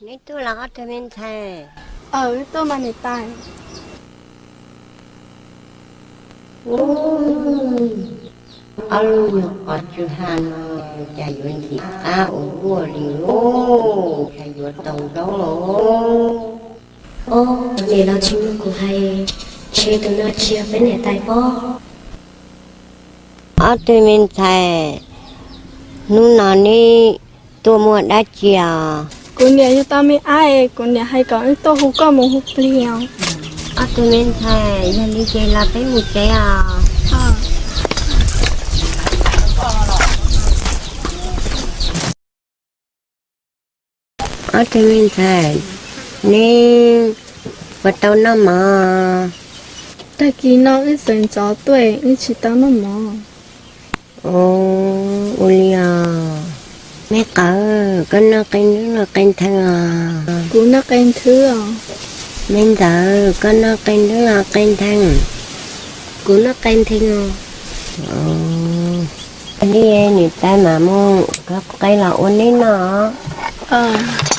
Neb tuaj los ob tug me ntxhais? Aw, wb tuaj mas niam tais. Ob lub nyuag qos tsw ha no cas yuav ntxim qab ua luaj li lauj, cas yuav tau zaub los? Ob, niam los tsis mloog kuv hais, ntshe tus no tsis yog peb niam tais pob. Ob tug me ntxhais, hnub no neb tuaj muaj dab tsi os? Kuv niam yug tau me ab es kuv niam hais kom wb tuaj hu koj mus hu plig os. Ob tug me ntxhais, yog li ces los peb mus tsev os. Ob tug me ntxhais, neb puas tau noj mov? Tag kis no wb txawm ntxov tuaj, wb tsis tau noj mov. Ua li os. Me qawv, koj noj qe nrub los qe ntheeg os? Kuv noj qe nrub os. Me ntxawm, koj noj qe nrub los qe ntheeg? Kuv noj qe ntheeg os. Li niam tais mam mus khawb qe los ua neb noj os.